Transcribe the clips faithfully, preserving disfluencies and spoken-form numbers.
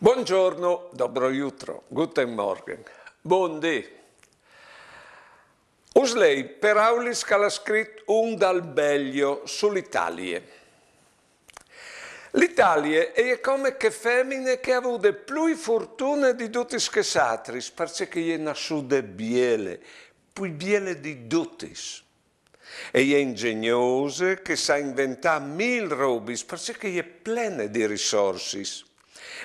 Buongiorno, dobro jutro, guten Morgen, bundì. Us lei peraulis che al à scrit un dal Belgio su l'Italie. L'Italie e je come chê femine che e à vude plui fortune di dutis chês altris, parcè che e je nassude biele, plui biele di dutis. E je ingegnose, che e sa inventâ mil robis, parcè che e je plene di risorsis.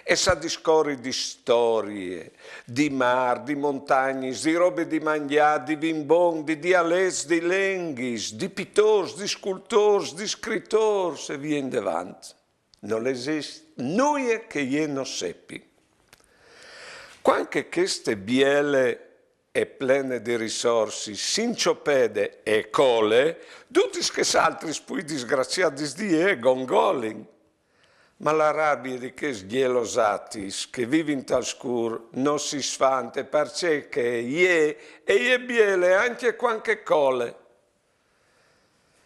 E sa discori di storie, di mâr, di montagnis, di robe di mangjâ, di vin bon, di dialets, di lenghis, di pitôrs, di scultôrs, di scritôrs e vie indevant. Nol esist nuie che jê no sepi. Cuant che cheste biele e plene di risorsis si inciopede e cole, dutis chês altris plui disgraciadis di jê gongolin. Ma la rabie di chês gjelosatis che e vivin tal scûr no si sfante, parcè che jê e je biele ancje cuant che e cole.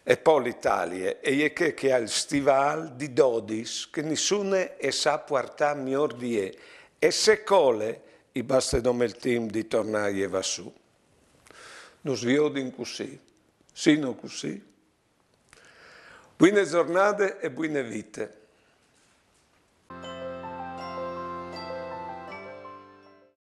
E po l'Italie e je chê che e à il stivâl di dodis che nissune e sa puartâ miôr di jê, e se e cole i baste dome il timp di tornâ a jevâ sù. Nus viodin cussì, sì, no cussì? Buine zornade e buine vite.